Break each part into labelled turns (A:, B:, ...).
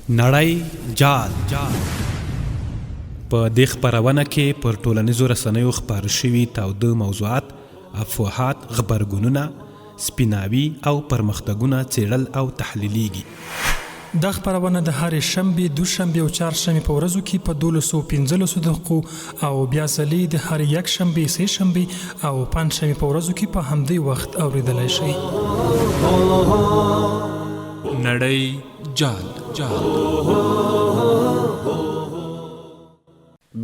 A: نړۍ جال په دې خپرونه کې پر ټولنیزو رسنیو خپاره شوي تاوده موضوعات، افواهات، غبرګونونه، سپیناوي او پرمختګونه څېړل او تحلیلېږي.
B: دا خپرونه د هرې شنبې، دوشنبې او چهارشنبې په ورځو کې په دولسو پنځلسو دقیقو او بیا ځلې د هرې یکشنبې، سې شنبې او پنجشنبې په ورځو کې په همدې وخت اورېدلای شئ.
A: نړۍ جال.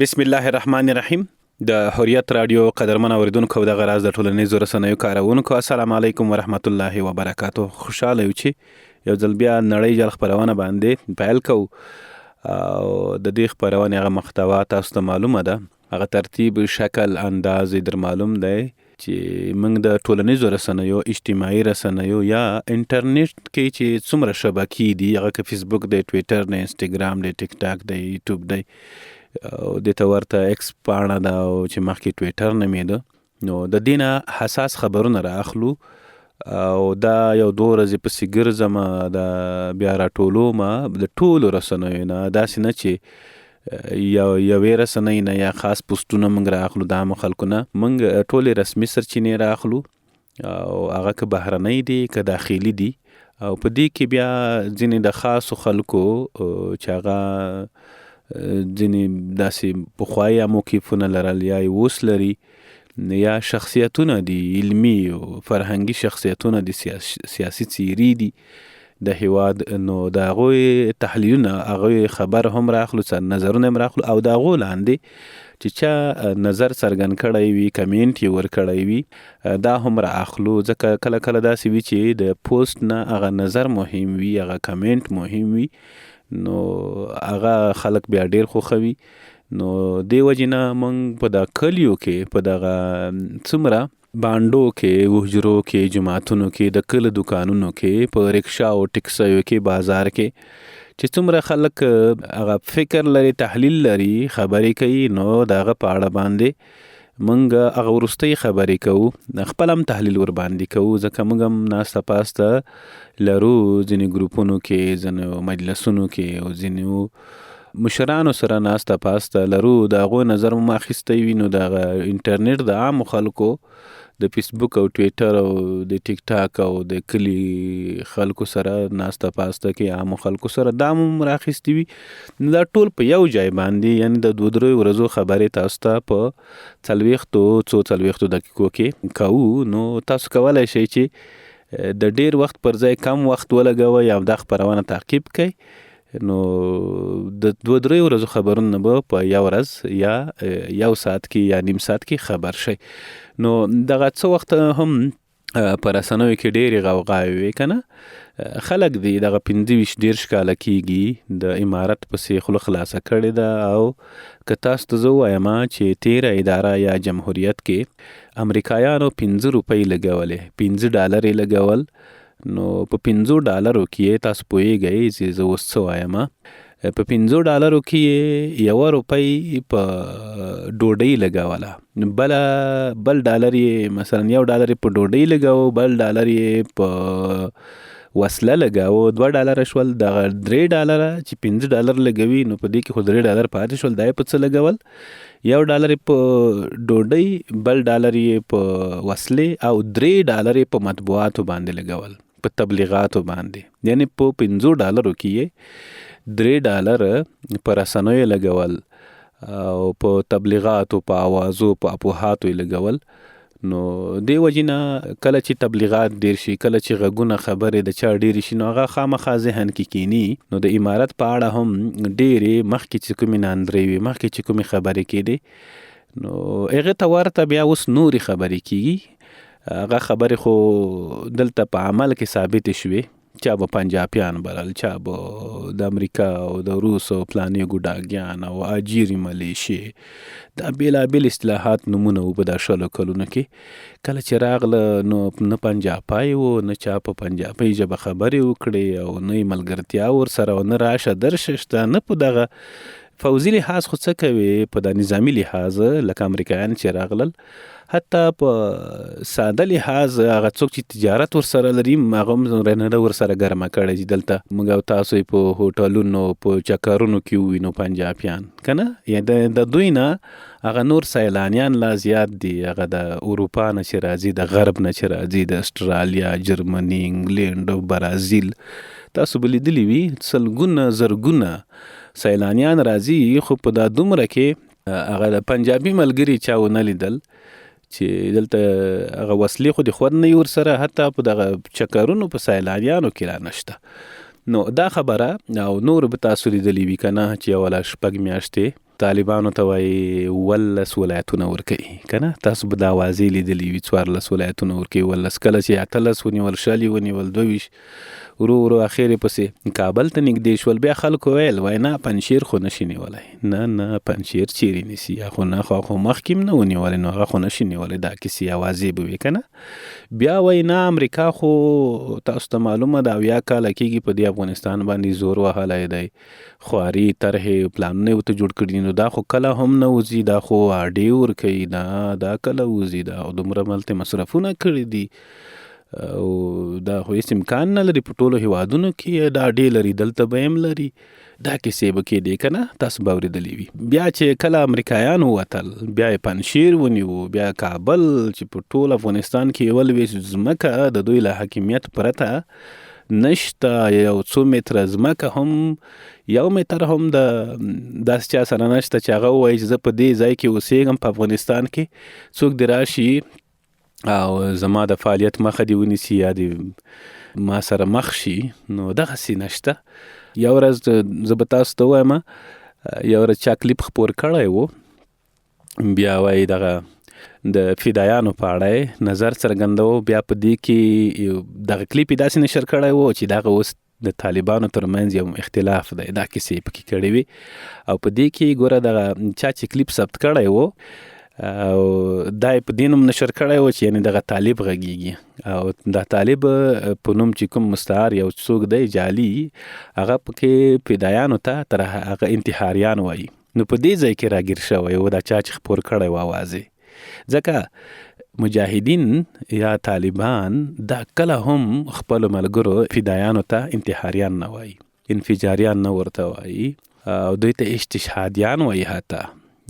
A: بسم الله الرحمن الرحیم د حریت رادیو قدرمن اوریدونکو او دغه راز د ټولنیزو رسنیو کاروونکو، السلام علیکم ورحمت الله وبرکاتو. خوشاله یو چې یو ځل بیا نړۍ جال خپرونه باندې پیل کوو او د دې خپرونې هغه محتوا تاسو ته معلومه ده، هغه ترتیب، شکل، انداز یې در معلوم دی چې موږ د ټولنیزو رسنیو، اجتماعي رسنیو یا انټرنیټ کې چې څومره شبکې دي، هغه که فیسبوک دی، ټویټر دی، انسټاګرام دی، ټیک ټاک دی، یوټیوب دی او دې ته ورته ایکس پاڼه ده او چې مخکې ټویټر نومېده، نو د دې نه حساس خبرونه را اخلو او دا یو دوه ورځې پسې ګرځم، دا بیا راټولوم د ټولو رسنیو نه، داسې نه چې یو یوې رسنۍ نه یا خاص پوسټونه موږ را اخلو د عامو خلکو نه، موږ ټولې رسمي سرچینې را اخلو او هغه که بهرنۍ دي که داخلي دي، او په دې کې بیا ځینې د خاصو خلکو چې هغه ځینې داسې پخوا یا موقفونه لرل یا یې اوس لري یا شخصیتونه دي، علمي او فرهنګي شخصیتونه دي، سیاسي څیرې دي د هیواد، نو د هغوی تحلیلونه، هغوی خبر هم راخلو، څه نظرونه هم راخلو او د هغو لاندې چې چا نظر څرګند کړی وي، کمنټ یې ورکړی وي، دا هم را اخلو. ځکه کله کله داسې وي چې د پوسټ نه هغه نظر مهم وي، هغه کمنټ مهم وي، نو هغه خلک بیا ډیر خوښوي. نو دې وجې نه موږ په دا کلیو کې، په دغه څومره بانډو کې، حجرو کې، جوماتونو کې، د کلو دکانونو کې، په رکشا او ټکسیو کې، بازار کې چې څومره خلک هغه فکر لري، تحلیل لري، خبرې کوي، نو د هغه په اړه باندې موږ هغه وروستۍ خبرې کوو، خپل هم تحلیل ورباندې کوو، ځکه موږ هم ناسته پاسته لرو ځینې ګروپونو کې، ځینو مجلسونو کې او ځینو مشرانو سره ناسته پاسته لرو، د هغو نظر مو اخیستی وي. نو د هغه انټرنیټ د عامو خلکو د فیسبوک او ټویټر او د ټیک ټاک او د کلي خلکو سره ناسته پاسته کې عامو خلکو سره دا مو راخیستي وي. نو دا ټول په یو ځای باندې، یعنې د دوه دریو ورځو خبرې تاسو ته په څلوېښتو څو څلوېښتو دقیقو کې کوو. نو تاسو کولی شئ چې د ډېر وخت پر ځای کم وخت ولګوئ او دا خپرونه تعقیب کړئ. نو د دوه دریو ورځو خبرونه به په یو ورځ یا یو ساعت کې یا نیم ساعت کې خبر شئ. نو دغه څه وخت هم په رسنیو کې ډېرې غوغاوې وې که نه، خلک دی دغه 25 30 کاله کېږي د امارت پسې خوله خلاصه کړې ده. او که تاسو ته زه ووایم چې تېره اداره یا جمهوریت کې امریکایانو 5 روپۍ لګولې، 5 ډالر یې لګول، نو په 5 ډالرو کې یې، تاسو پوهېږئ چې زه اوس څه وایم، په 5 ډالرو کې یې یوه روپۍ په ډوډۍ لګوله، بل ډالر یې مثلا یو ډالر یې په ډوډۍ لګاوه، بل ډالر یې په وسله لګاوه، دوه ډالره شول. دغه درې ډالره چې 5 ډالر لګوي، نو په دې کې خو درې ډالر پاتې شول، دا یې په څه لګول؟ یو ډالر یې په ډوډۍ، بل ډالر یې په وسلې او درې ډالر یې په مطبوعاتو باندې لګول، په تبلیغاتو باندې. یعنې په 5 ډالرو کې یې درې ډالر په رسنیو لګول او په تبلیغاتو، په اوازو، په اپوهاتو یې لګول. نو دې وجې نه کله چې تبلیغات ډېر شي، کله چې غږونه خبرې د چا ډېرې شي، نو هغه خامخا ذهن کې کینی. نو د امارت په اړه هم ډېرې مخکې چې کومې ناندرۍ وې، مخکې چې کومې خبرې کېدې، نو هغې ته ورته بیا اوس نورې خبرې کېږي. هغه خبرې خو دلته په عمل کې ثابتې شوې، چا به پنجابیان بلل، چا به د امریکا او د روس او پلانې ګوډاګیان او اجیري ملیشې، دا بېلابېل اصطلاحات نومونه وو په دا شلو کلونو کې. کله چې راغله نو نه پنجاپی و، نه چا په پنجاپۍ ژبه خبرې وکړې، او نه یې ملګرتیا ورسره، او نه راشه درشه شته، نه په دغه فوځي لحاظ خو څه کوي، په دا نظامي لحاظ لکه امریکایان چې راغلل، حتی په ساده لحاظ هغه څوک چې تجارت ورسره لري هغه هم رنه ورسره ګرمه کړی چې دلته موږ او تاسو یې په هوټلونو په چکرونو کې ووینو پنجابیان که نه، یعنې د دوی نه هغه نور سیلانیان لا زیات دي، هغه د اروپا نه چې راځي، د غرب نه چې راځي، د استرالیا، جرمني، انګلینډ او برازیل، تاسو به لیدلي وي سلګونه زرګونه سیلانیان راځي، خو په دا دومره کې هغه د پنجابي ملګري چا ونه لیدل چې دلته هغه وسلې خو د خوند نه ورسره، حتی په دغه چکرونو په سیلانیانو کې لا نشته. نو دا خبره او نور به تاسو لیدلي وي که نه چې یوه لا شپږ میاشتې طالبانو ته وایي 17 ولایتونه ورکوي که نه، تاسو به دا اوازې لیدلي وي، 14 ولایتونه ورکوي، 18 کله چې 18 ونیول، 20 یې ونیول، 22 ورو ورو اخر یې پسې کابل ته نږدې شول. بیا خلکو ویل وای نه پنجشیر خو نشي نیولی، نه نه پنجشیر چیرې نیسي، یا خو نه خو مخکې هم نه و نیولی، نو هغه خو نشي نیولی، دا کیسې اوازې به وي که نه. بیا وای نه امریکا خو تاسو ته معلومه ده 70 کاله کېږي په دې افغانستان باندې زور وهلی دی، خواري طرحې پلانونه یې ورته جوړ کړي دي، نو دا خو کله هم نه وځي، دا خو اډې ورکوي، دا کله وځي، دا دومره هلته مصرفونه کړي دي او دا خو هېڅ امکان نه لري، په ټولو هیوادونو کې دا اډې لري، دلته به یې هم لري، دا کیسې به کېدې که نه، تاسو به اورېدلې وي. بیا چې کله امریکایان ووتل، بیا یې پنجشیر ونیو، بیا کابل چې په ټول افغانستان کې یوه لوېشت ځمکه د دوی له حاکمیت پرته نشته، یو څو متره ځمکه هم، یو متر هم د داسې چا سره نشته چې هغه ووایي چې زه په دې ځای کې اوسېږم په افغانستان کې، څوک دې راشي او زما د فعالیت مخه دې ونیسي یا دې ما سره مخ شي، نو دغسې نشته. یو ورځ زه به تاسو ته ووایم، یو ورځ چا کلیپ خپور کړی و، بیا وایي دغه د فدایانو په اړه یې نظر څرګندوو، بیا په دې کې دغه کلیپ یې داسې نشر کړی و چې دغه اوس د طالبانو ترمنځ یو اختلاف دی، دا کیسې پکې کړې وې. او په دې کې ګوره دغه چا چې کلیپ ثبت کړی و او دا یې په دې نوم نشر کړی و چې یعنې دغه طالب غږیږي، او دا طالب په نوم چې کوم مستعار یو څوک دی جعلي، هغه پکې فدایانو ته تر هغه انتحاریان وایي. نو په دې ځای کې راګیر شوی و دا چا چې خپور کړی و اوازې، ځکه مجاهدین یا طالبان دا کله هم خپلو ملګرو فدایانو ته انتحاریان نه وایي، انفجاریان نه ورته وایي، او دوی ته استشهادیان وایي حتی.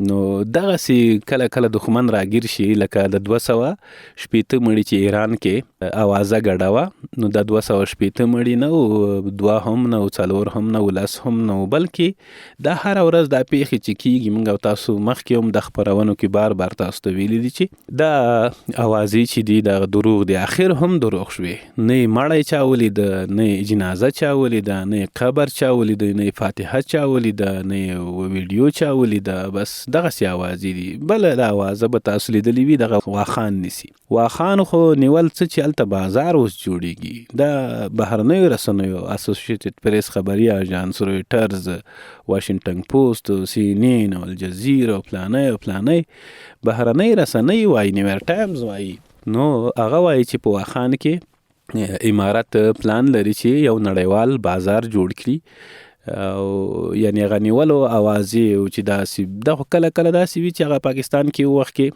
A: نو دغسې کله کله دښمن راګیر شي، لکه د 260 مړي چې ایران کې اوازه ګډه وه، نو دا 260 مړي نه و، 2 هم نه و، 4 هم نه و، 10 هم نه و، بلکې دا هره ورځ دا پیښې چې کیږي، موږ او تاسو مخکې هم د خپرونو کې بار بار تاسو ته ویلي دي چې دا اوازې چې دي دا دروغ دي، اخر هم دروغ شوې. نه یې مړی چا ولیده، نه یې جنازه چا ولیده، نه یې قبر چا ولیده، نه یې فاتحه چا ولیده، نه یې ویډیو چا ولیده، بس دغسې اوازې دي. بله دا اوازه به تاسو لیدلې وي، دغه واخان نیسي. واخان خو نیول څه چې هلته بازار اوس جوړیږي. دا بهرنیو رسنیو، اسوسییټډ پریس خبري اژانس، رویټرز، واشنګټن پوسټ، سی ان ان، الجزیره او فلانی او فلانی بهرنۍ رسنۍ وایي، نیویارک ټایمز وایي. نو هغه وایي چې په واخان کې امارت پلان لري چې یو نړیوال بازار جوړ کړي، او یعنې هغه نیولو اوازې او چې داسې دا خو کله کله داسې وي چې هغه پاکستان کې یو وخت کې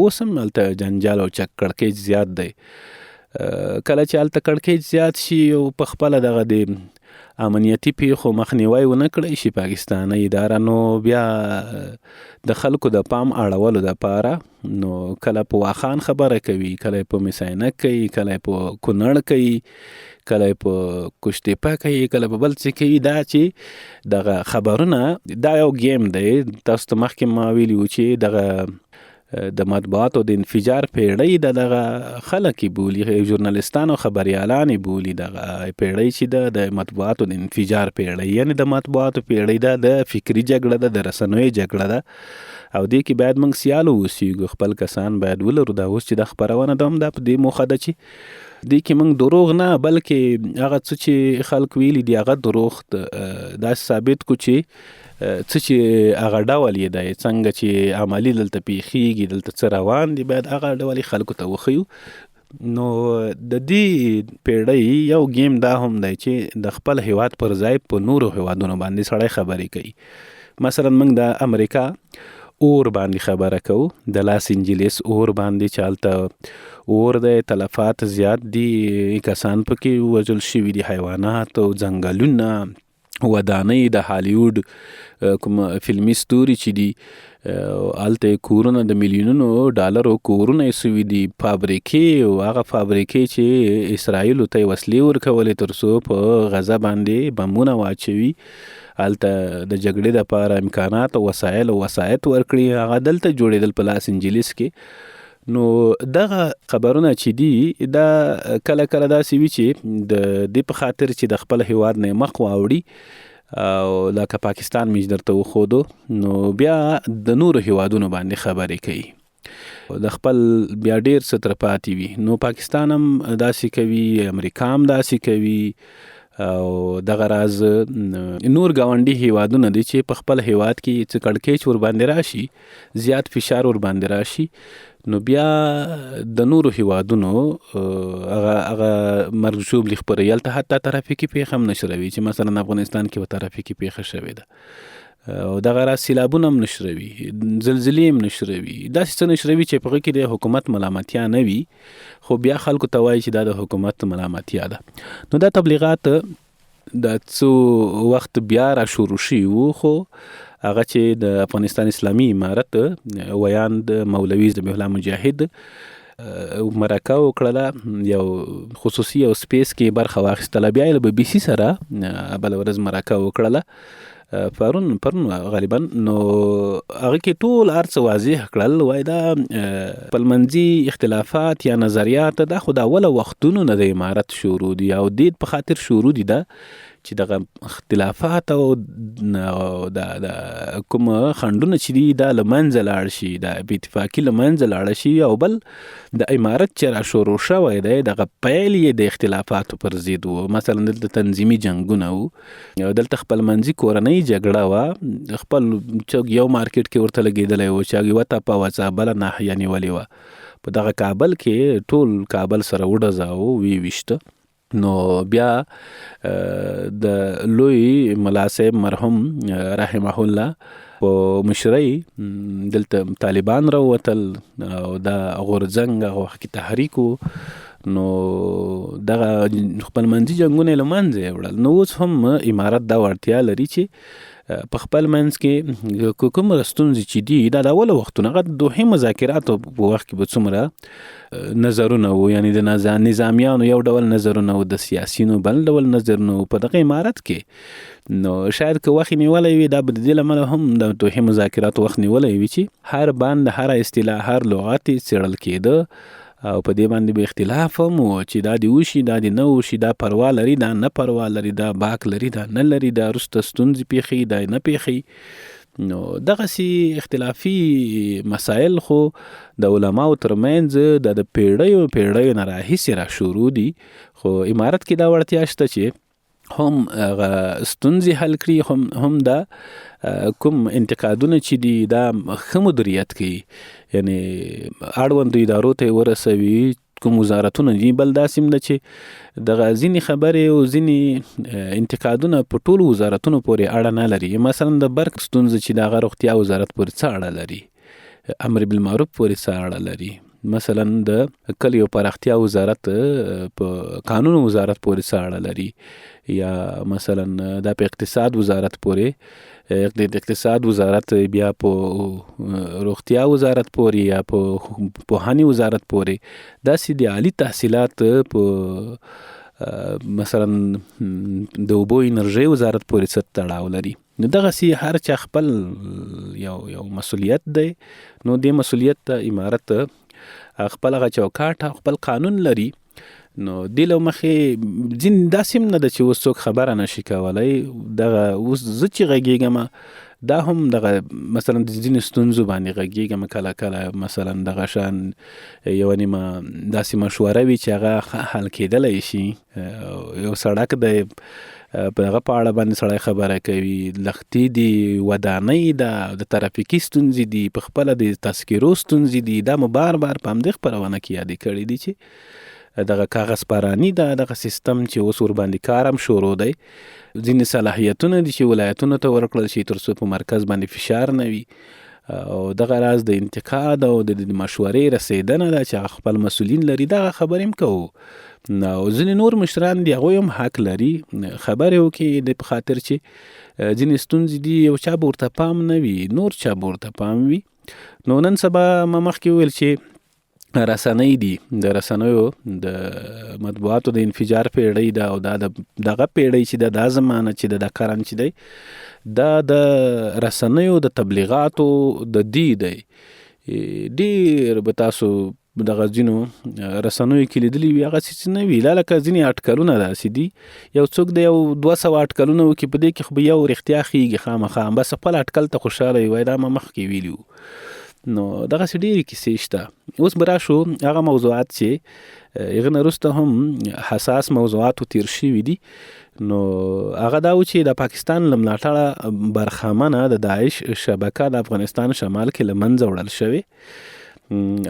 A: اوس هم هلته جنجال او چک کړکېچ زیات دی. کله چې هلته کړکېچ زیات شي او په خپله دغه د امنیتي پیښو مخنیوی ونه کړی شي پاکستاني اداره، نو بیا د خلکو د پام اړولو دپاره نو کله په واخان خبره کوي، کله په میساینک کوي، کله په کونړ کوي، کله په کوشتیپه کوي، کله په بل څه کوي. دا چې دغه خبرونه دا یو ګیم دی. تاسو ته مخکې ما ویلي وو چې دغه د مطبوعاتو د انفجار پیړۍ د دغه خلک یې بولي، ژورنالستان او خبریالان یې بولي. دغه پیړۍ چې ده د مطبوعاتو د انفجار پیړۍ، یعنې د مطبوعاتو پیړۍ ده، د فکري جګړه ده، د رسنیو جګړه ده، او دې کې باید موږ سیال واوسیږو، خپل کسان باید ولرو. دا اوس چې دا خپرونه ده هم دا په دې موخه ده چې دې کې موږ دروغ نه، بلکې هغه څه چې خلک ویلي دي هغه دروغ داسې ثابت کړو چې څه چې هغه ډول یې دی، څنګه چې عملي دلته پیښیږي، دلته څه روان دي، باید هغه ډول یې خلکو ته وښیو. نو د دې پیړۍ یو ګیم دا هم دی چې د خپل هیواد پر ځای په نورو هیوادونو باندې سړی خبرې کوي. مثلا موږ د امریکا اور باندې خبره کوو، د لاس انجلیس اور باندې چې هلته اور دی، تلفات زیات دي، کسان پکې وژل شوي دي، حیوانات او ځنګلونه، ودانۍ، د هالیوډ کوم فلمي ستوري چې دي هلته یې کورونه د میلیونونو ډالرو کورونه یې سوي دي، فابریکې او هغه فابریکې چې اسرائیلو ته یې وسلې ورکولې تر څو په غزه باندې بمونه واچوي، هلته د جګړې دپاره امکانات او وسایل او وسایط ورکړي، هغه دلته جوړېدل په لاس انجلیس کې. نو دغه خبرونه چې دي دا کله کله داسې وي چې د دې په خاطر چې د خپل هیواد نه مخ واوړي، او لکه پاکستان مې درته وښودو، نو بیا د نورو هیوادونو باندې خبرې کوي، د خپل بیا ډیر څه تر پاتې وي. نو پاکستان هم داسې کوي، امریکا هم داسې کوي، او دغه راز نور ګاونډي هیوادونه دي چې په خپل هیواد کې څه کړکېچ ورباندې راشي، زیات فشار ورباندې راشي، نو بیا د نورو هیوادونو هغه مرګ ژوبلې خپروي. هلته حتی ترافیکي پېښه هم نشروي چې مثلا افغانستان کې به ترافیکي پېښه شوې ده، او دغه راز سیلابونه هم نشروي، زلزلې هم نشروي، داسې څه نشروي چې په هغه کې د حکومت ملامتیا نه وي، خو بیا خلکو ته وایي چې دا د حکومت ملامتیا ده. نو دا تبلیغات د څو وخت بیا را شروع شوي وو، خو هغه چې د افغانستان اسلامي امارت ویاند مولوي ذبیح الله مجاهد مرکه وکړله، یو خصوصي یو سپیس کې برخه واخیستله، بیا یې له بي بي سي سره بله ورځ مرکه وکړله، پرون غالبا. نو هغه کې ټول هر څه واضح کړل، وایي دا خپلمنځي اختلافات یا نظریات دا خو د اوله وختونو نه د امارت شروع دي، او دې په خاطر شروع دي دا چې دغه اختلافات او دا کوم خنډونه چې دي دا له منځه لاړ شي، دا بې اتفاقي له منځه لاړه شي. او بل د امارت چې را شروع شوی دی دغه پیل یې د اختلافاتو پر ضد و. مثلا دلته تنظیمي جنګونه وو، دلته خپلمنځي کورنۍ جګړه وه، خپل څوک یو مارکیټ کې ورته لګېدلی و، چا یوه تپه وه، څه بله ناحیه نیولې وه. په دغه کابل کې ټول کابل سره وډزاوه، ویې ویشته. نو بیا د لوی ملا صاحب مرحوم رحمه الله په مشرۍ دلته طالبان راووتل، او دا غورځنګ هغه وخت کې تحریک و، نو دغه خپلمنځي جنګونه یې له منځه یوړل. نو اوس هم امارت دا وړتیا لري چې په خپل منځ کې کوم ستونزې چې دي دا د اوله وختونه هغه د دوحې مذاکراتو په وخت کې به څومره نظرونه وو، یعنې د نظامیانو یو ډول نظرونه وو، د سیاسیونو بل ډول نظرونه وو په دغه امارت کې. نو شاید که وخت نیولی وي، دا به د دې له امله هم د دوحې مذاکراتو وخت نیولی وي چې هر بند، هره اصطلاح، هر لغت یې څېړل کېده، او په دې باندې به اختلاف هم و چې دا دې وشي، دا دې نه وشي، دا پروا لري، دا نه پروا لري، دا باک لري، دا نه لري، دا وروسته ستونزې پېښوي، دا نه پېښوي. نو دغسې اختلافي مسایل خو د علماو ترمنځ د پیړیو پیړیو نه راهیسې را شروع دي، خو امارت کې دا وړتیا شته چې هم هغه ستونزې حل کړي، هم دا کوم انتقادونه چې دي دا ښه مدیریت کوي، یعنې اړوندو ادارو ته یې ورسوي، کوم وزارتونه دي. بل داسې هم ده چې دغه ځینې خبرې او ځینې انتقادونه په ټولو وزارتونو پورې اړه نه لري. مثلا د برق ستونزه چې د هغه روغتیا وزارت پورې څه اړه لري، امر بالمعروف پورې څه اړه لري، مثلا د کلیو پراختیا وزارت په قانون وزارت پورې څه اړه لري، یا مثلا دا په اقتصاد وزارت پورې، د اقتصاد وزارت بیا په روغتیا وزارت پورې یا په پوهنې وزارت پورې. داسې د عالي تحصیلات په مثلا د اوبو انرژۍ وزارت پورې څه تړاو لري. نو دغسې هر چا خپل یو مسؤلیت دی، نو دې مسؤلیت ته امارت خپل هغه چوکاټ او خپل قانون لري. نو دې له مخې ځینې داسې هم نه ده چې اوس څوک خبره نه شي کولی. دغه اوس زه چې غږېږم دا هم دغه مثلا د ځینو ستونزو باندې غږېږم کله کله، مثلا دغه شان یوه نیمه داسې مشوره وي چې هغه حل کېدلی شي. یو سړک دی، په هغه په اړه باندې سړی خبره کوي، لښتې دي، ودانۍ ده، د ترافیکي ستونزې دي، په خپله د تذکرو ستونزې دي. دا مو بار بار په همدې خپرونه کې یادې کړې دي چې دغه کاغذ پرانی ده، دغه سیستم چې اوس ورباندې کار هم شروع دی، ځینې صلاحیتونه دي چې ولایتونو ته ورکړل شي ترڅو په مرکز باندې فشار نه وي، او دغه راز د انتقاد او د مشورې رسیدنه ده چې هغه خپل مسؤلین لري، دغه خبرې هم کوو. او ځینې نور مشران دي هغوی هم حق لري خبرې وکړي، د په خاطر چې ځینې ستونزې دي یو چا به ورته پام نه وي، نور چا به ورته پام وي. نو نن سبا ما مخکې وویل چې رسنۍ دي، د رسنیو د مطبوعاتو د انفجار پیړۍ ده، او دا د دغه پیړۍ چې ده، دا زمانه چې ده، دا قرن چې دی، دا د رسنیو د تبلیغاتو د دی دی. ډیر به تاسو دغه ځینو رسنیو کې لیدلي وي، هغسې څه نه وي، دا لکه ځینې اټکلونه داسې دي، یو څوک د یو 200 اټکلونه وکړي، په دې کې خو به یو رښتیا ښیږي خامخا، بس خپل اټکل ته خوشحاله وي، وایي دا ما مخکې ویلي وو. نو دغسې ډېرې کیسې شته. اوس به راشو هغه موضوعات چې هغه نه وروسته هم حساس موضوعاتو تیر شوي دي. نو هغه دا و چې د پاکستان له ملاتړه برخمنه د داعش شبکه د افغانستان شمال کې له منځه وړل شوې.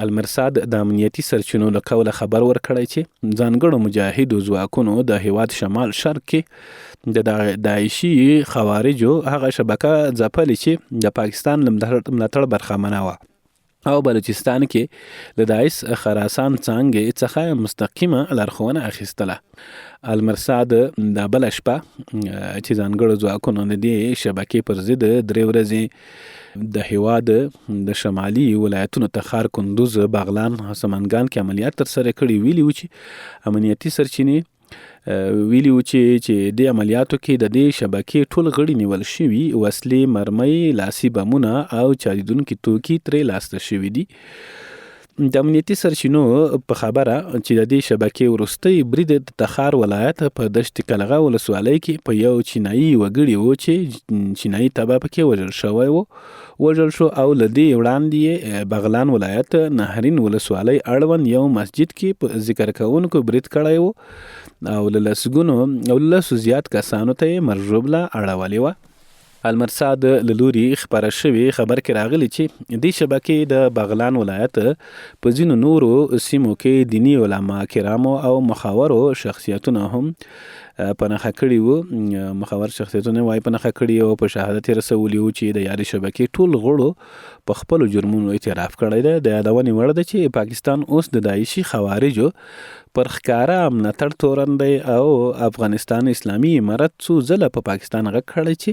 A: المرصاد د امنیتي سرچینو له قوله خبر ورکړی چې ځانګړو مجاهدو ځواکونو د هیواد شمال شرق کې د داعشي خوارجو هغه شبکه ځپلې چې د پاکستان له ملاتړ برخمنه وه، او بلوچستان کې د داعش خراسان څانګې څخه مستقیمه لارښوونه اخیستله. المرصاد دا بله شپه چې ځانګړو ځواکونو د دې شبکې پر ضد 3 ورځې د هیواد د شمالي ولایتونو تخار، کندوز، بغلان، سمنګان کې عملیات ترسره کړي، ویلي وو چې امنیتي سرچینې ویلي وو چې دې عملیاتو کې د دې شبکې ټول غړي نیول شوي، وسلې، مرمۍ، لاسي بمونه او چاودېدونکي توکي ترې لاسته شوي دي. د امنیتي سرچینو په خبره چې د دې شبکې وروستۍ برید د تخار ولایت په دشت قلعه ولسوالۍ کې په یو چینایي وګړي و چې چینایي تبع پکې وژل شوی و، وژل شو، او له دې وړاندې یې بغلان ولایت نهرین ولسوالۍ اړوند یو مسجد کې په ذکر کوونکو برید کړی و او له لسګونو او لسو زیات کسانو ته یې مرګ ژوبله اړولې وه. المرصاد له لوري خپره شوې خبر کې راغلي چې دې شبکې د بغلان ولایت په ځینو نورو سیمو کې دیني علما کرامو او مخورو شخصیتونه هم په نښه کړي وو، مخور شخصیتونه وایي په نښه کړي او په شهادت یې رسولي وو چې د یادې شبکې ټول غړو په خپلو جرمونو اعتراف کړی دی. د یادونې وړ ده چې پاکستان اوس د داعشي خوارجو پر ښکاره ملاتړ تورن دی او افغانستان اسلامي امارت څو ځله په پاکستان غږ کړی چې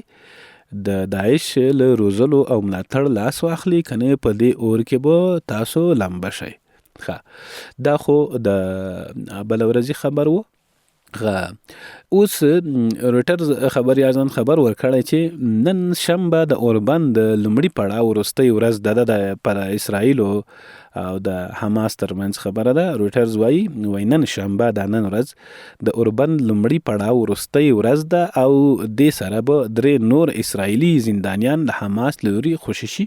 A: د داعش له روزلو او ملاتړ لاس واخلي، که نه په دې اور کې به تاسو لمبه شئ. ښه، دا خو د بله ورځې خبر و. اوس رویټرز خبري اژانس خبر ورکړی چې نن شنبه د اوربند د لومړي پړاو وروستۍ ورځ ده، د پر اسرائیلو او د حماس ترمنځ خبره ده. رویټرز وایي نن شنبه دا نن ورځ د اوربند لومړي پړاو وروستۍ ورځ ده او دې سره به 3 نور اسرائیلي زندانیان د حماس له لوري خوشي شي.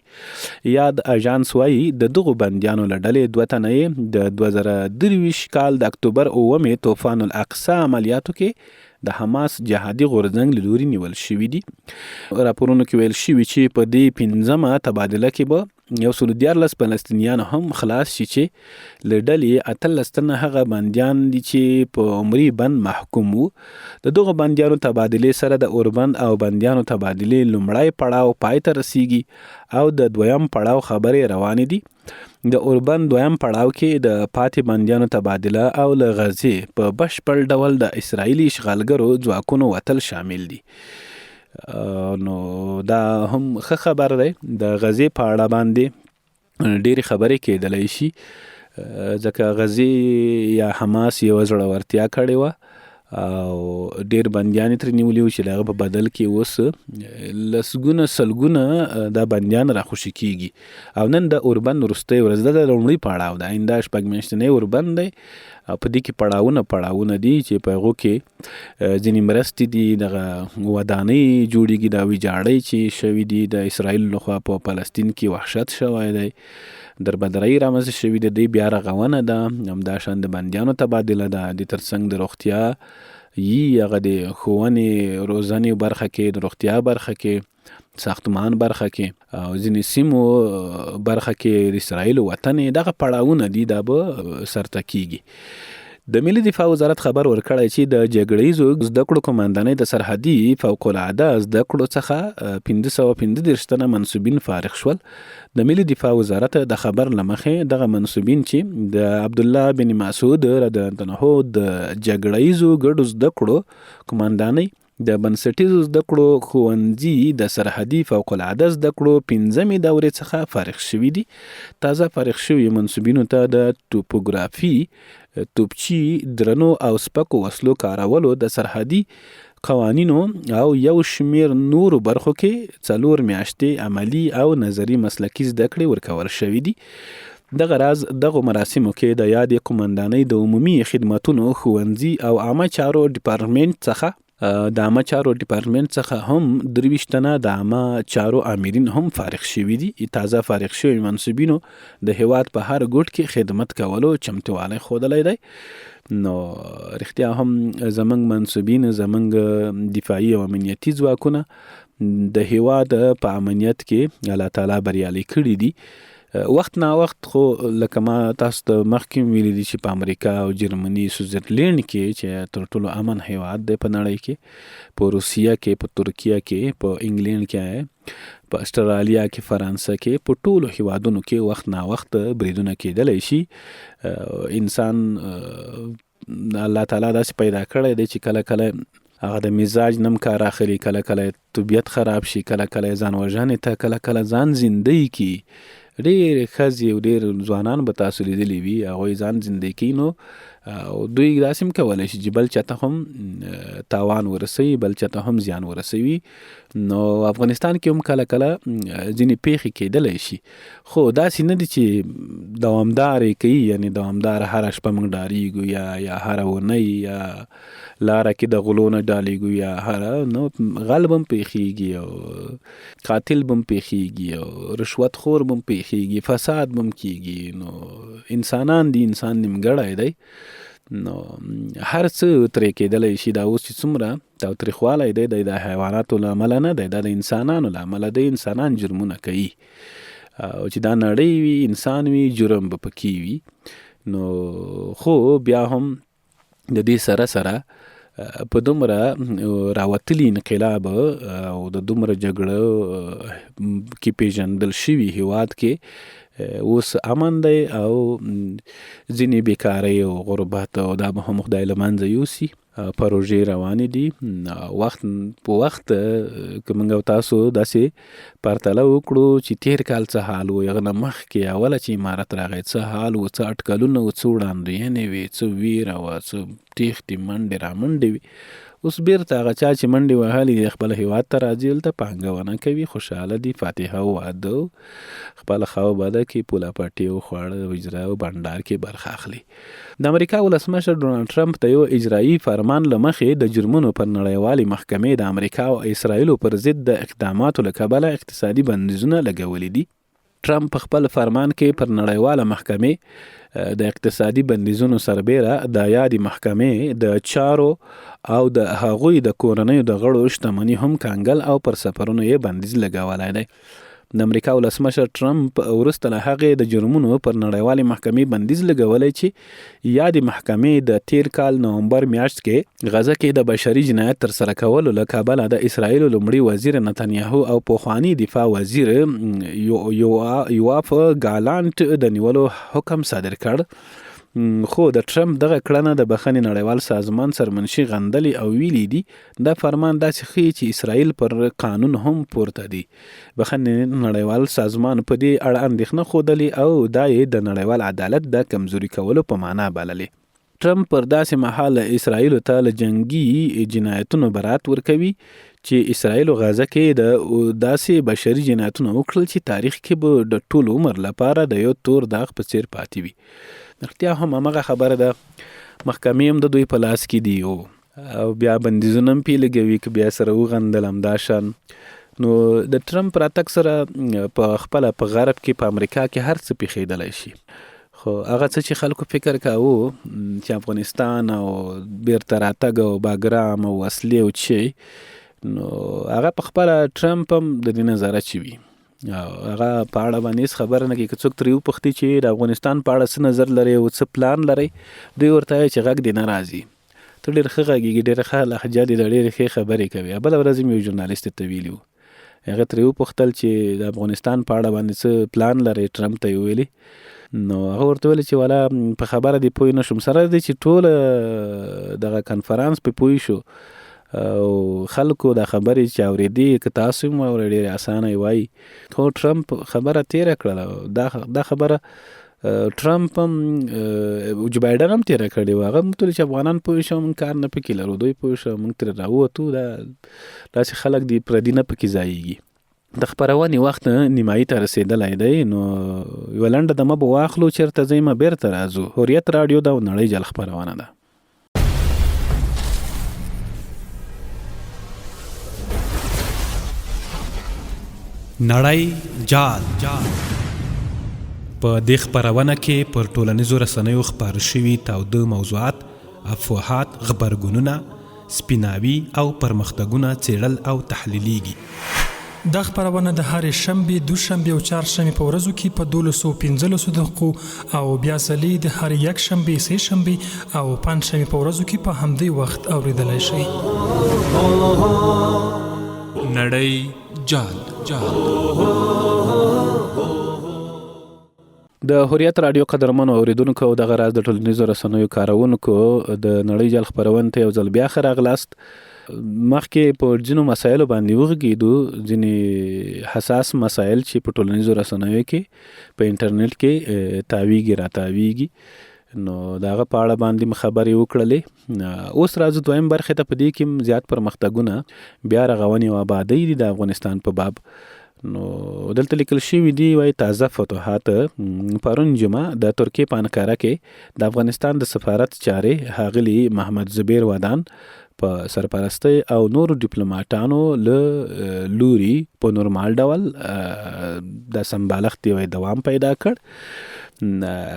A: یاد اژانس وایي د دغو بندیانو له ډلې 2 تنه یې د 2023 کال د اکتوبر 7 طوفان الاقصی عملیاتو کې د حماس جهادي غورځنګ له لوري نیول شوي دي. راپورونو کې ویل شوي چې په دې 5مه تبادله کې به 113 فلسطینیان هم خلاص شي چې له ډلې 18 تنه هغه بندیان دي چې په عمري بند محکوم وو. د دغو بندیانو تبادلې سره د اوربند او بندیانو تبادلې لومړی پړاو پای ته رسیږي او د دویم پړاو خبرې روانې دي. د اوربند دویم پړاو کې د پاتې بندیانو تبادله او له غزې په بشپړ ډول د اسرائیلي اشغالګرو ځواکونو وتل شامل دي. نو دا هم ښه خبر دی. د غزې په اړه باندې ډېرې خبرې کېدلی شي، ځکه غزې یا حماس یوه زړورتیا کړې وه او ډېر بندیان یې ترې نیولي وو چې د هغه په بدل کې اوس لسګونه سلګونه دا بندیان راخوشي کیږي. او نن د اوربند وروستۍ ورځ ده، د لومړي پړاو ده، آینده 6 میاشتنی اوربند دی او په دې کې پړاوونه پړاوونه دي چې په هغو کې ځینې مرستې دي، دغه ودانۍ جوړیږي، دا ویجاړۍ چې شوي دي د اسرائیل لخوا په فلسطین کې وحشت شوی دی، دربدرۍ رامنځته شوي دي، د دې بیا رغونه ده، همداشان د بندیانو تبادله ده، د ترڅنګ د روغتیا یي هغه د ښوونې روزنې برخه کې، د روغتیا برخه کې، ساختمان برخه کې او ځینې سیمو برخه کې د اسرائیل وطن، دغه پړاوونه دي، دا به سرته کیږي. د ملي دفاع وزارت خبر ورکړی چې د جګړه ییزو زده کړو قوماندانۍ د سرحدي فوق العاده زده کړو څخه 535 تنه منسوبین فارغ شول. د ملي دفاع وزارت د خبر له مخې، دغه منسوبین چې د عبدالله بن مسعود رضی الله عنه د جګړه ییزو ګډو زده کړو قوماندانۍ د بنسټیزو زده کړو ښوونځي د سرحدي فوق العاده زده کړو پنځمې دورې څخه فارغ شوي دي. تازه فارغ شوي منسوبینو ته د توپوګرافي، توپچي، درنو او سپکو وسلو کارولو، د سرحدي قوانینو او یو شمېر نورو برخو کې څلور میاشتې عملي او نظري مسلکي زده کړې ورکول شوې دي. دغه راز دغو مراسمو کې د یادې قومندانۍ د عمومي خدمتونو ښوونځي او عامه چارو ډیپارټمنټ څخه د عامه چارو ډیپارټمنټ څخه هم 23 تنه د عامه چارو آمرین هم فارغ شوي دي. تازه فارغ شوي منسوبینو د هیواد په هر ګوټ کې خدمت کولو چمتووالی ښودلی دی. نو رښتیا هم زمونږ منسوبین، زمونږ دفاعي او امنیتي ځواکونه د هیواد په امنیت کې الله تعالی بریالي کړي دي. وخت نا وخت خو لکه ما تاسو ته مخکې ویلي دي چې په امریکا او جرمني، سویټزرلینډ کې چې تر ټولو امن هیواد دی په نړۍ کې، په روسیه کې، په ترکیه کې، په انګلند کې، په استرالیا کې، فرانسه کې، په ټولو هیوادونو کې وخت نا وخت بریدونه کېدلی شي. انسان الله تعالی داسې پیدا کړی دی چې کله کله هغه د مزاج نم کار اخلي، کله کله طبیعت خراب شي، کله کله ځان وژنې ته، کله کله ځان زندۍ کی. ډېر ښځې او ډېر ځوانان به تاسو لیدلي وي، هغوی ځان زندۍ کوي. نو او دوی داسې هم کولی شي چې بل چاته هم تاوان ورسوي، بل چاته هم زیان ورسوي. نو افغانستان کې هم کله کله ځینې پیښې کېدلی شي، خو داسې نه دي چې دوامدار یې کوي، یعنې دوامدار هره شپه موږ ډاریږو یا هره اونۍ یا لاره کې د غلو نه ډالیږو یا هره، نو غل به هم پیښیږي او قاتل به هم پیښیږي او رشوت خور به هم پیښیږي، فساد به هم کیږي. نو انسانان دي، انسان نیمګړی دی، نو هر څه ترې کېدلی شي. دا اوس چې څومره تاوتریخوالی دی، دی د حیواناتو له امله نه دی، دا د انسانانو له امله دی. انسانان جرمونه کوي او چې دا نړۍ وي، انسان وي، جرم به پکې وي. نو خو بیا هم د دې سره سره په دومره راوتلي انقلاب او د دومره جګړو کې پیژندل شوي هیواد کې اوس امن دی او ځینې بیکارۍ او غربت او دا به هم خدای له منځه یوسي. پروژې روانې دي وخت په وخت. که موږ او تاسو داسې پرتله وکړو چې تیر کال څه حال و، هغه نه مخکې اوله چې امارت راغی څه حال و، څه اټکلونه و، څه وړاندوینې وې، څه ویره وه، څه تېښتې منډې رامنډې وې، اوس بیرته هغه چا چې منډې وهلې دي خپل هیواد ته راځي، دلته پانګونه کوي، خوشحاله دي، فاتحه او واده خپله ښه او بده کې پوله پټې او خواړه او اجرا او بنډار کې برخه اخلي. د امریکا ولسمشر ډونالډ ټرمپ د یو اجرایي فرمان له مخې د جرمونو پر نړیوالې محکمې د امریکا او اسراییلو پر ضد د اقداماتو له کبله اقتصادي بندیزونه لګولي دي. ټرمپ په خپل فرمان کې پر نړیواله محکمې د اقتصادي بندیزونو سربیره د یادې محکمې د چارو او د هغوی د کورنیو د غړو شتمني هم کنګل او پر سفرونو یې بندیز لګولی دی. د امریکا ولسمشر ټرمپ وروسته له هغې د جرمونو پر نړیوالې محکمې بندیز لګولی چې یادې محکمې د تیر کال نومبر میاشت کې غزه کې د بشري جنایت ترسره کولو له کبله د اسراییل لومړي وزیر نتنیاهو او پخواني دفاع وزیر یواف ګالانټ د نیولو حکم صادر کړ. خو د ټرمپ دغه کړنه د بخښنې نړیوال سازمان سرمنشي غندلې او ویلي دي دا فرمان داسې ښيي چې اسراییل پر قانون هم پورته دي. بخښنې نړیوال سازمان په دې اړه اندېښنه ښودلې او دا یې د نړیوال عدالت د کمزوري کولو په معنا بللې. ټرمپ پر داسې مهال اسراییلو ته له جنګي جنایتونو برات ورکوي چې اسراییلو غزه کې د داسې بشري جنایتونه وکړل چې تاریخ کې به د ټول عمر لپاره د یو تور داغ په څیر پاتې وي. رښتیا هم همغه خبره ده، محکمې هم د دوی په لاس کې دي او او بیا بندیزونه هم پې لګوي که بیا سره وغندل همدا شان. نو د ټرمپ راتګ سره په خپله په غرب کې په امریکا کې هر څه پیښېدلی شي، خو هغه څه چې خلکو فکر کاوه چې افغانستان او بیرته راتګ او باګرام او وسلې او چی، نو هغه په خپله ټرمپ هم د دې نظره چې وي. هغه په اړه باندې هیڅ خبره نه کوي. که څوک ترې وپوښتي چې د افغانستان په اړه څه نظر لري او څه پلان لري، دوی ورته وایي چې غږ دې نه راځي، ته ډېر ښه غږېږي، ډېره ښه لهجه دې ده، ډېرې ښې خبرې کوې. بله ورځ مې یو ژورنالیست ته ویلي وو، هغه ترې وپوښتل چې د افغانستان په اړه باندې څه پلان لري، ټرمپ ته یې وویلي، نو هغه ورته ویل چې والا په خبره دې پوه نه شوم. سره دې چې ټوله دغه کنفرانس په پوه شو او خلکو دا خبرې چې اورېدې، که تاسو هم واورئ ډېرې اسانه یې وایي، خو ټرمپ خبره تېره کړله. دا خبره ټرمپ هم جو بایډن هم تېره کړې وه. هغه موږ ته چې افغانان پوه شو، موږ کار نه پکې لرو، دوی پوه شو، موږ ترې راووتو. دا داسې خلک دي پردي نه پکې ځایېږي. د خپرونې وخت نیمایي ته رسېدلی دی، نو یوه لنډه دمه به واخلو، چېرته ځئ مه، بېرته راځو. حریت راډیو ده او نړۍ جال خپرونه ده. نړۍ جال په دې خپرونه کې پر ټولنیزو رسنیو خپاره شوي تاوده موضوعات، افواهات، غبرګونونه، سپیناوي او پرمختګونه څېړل او تحلیلېږي.
B: دا خپرونه د هرې شنبې، دوشنبې او چهارشنبې په ورځو کې په دولسو او پنځلسو دقیقو او بیا ځلې د هرې یکشنبې، سې شنبې او پنجشنبې په ورځو کې په همدې وخت اورېدلای شئ.
A: نړۍ جال. د حریت راډیو قدرمنو اوریدونکو او دغه راز د ټولنیزو رسنیو کاروونکو، د نړۍ جال خپرونې ته یو ځل بیا ښه راغلاست. مخکې په ځینو مسایلو باندې وغږېدو، ځینې حساس مسایل چې په ټولنیزو رسنیو کې په انټرنیټ کې تاویږي راتاویږي، نو د هغه په اړه باندې مې خبرې وکړلې. اوس راځو دویم برخې ته. په دې کې زیات پرمختګونه، بیا رغونې او آبادۍ دي د افغانستان په باب. نو دلته لیکل شوي دي، وایي تازه فتوحات. پرون جمعه د ترکیې په انقره کې د افغانستان د سفارت چارې ښاغلي محمد زبیر ودان په سرپرستۍ او نورو ډیپلوماټانو له لوري په نورمال ډول د سمبالښت یو دوام پیدا کړ.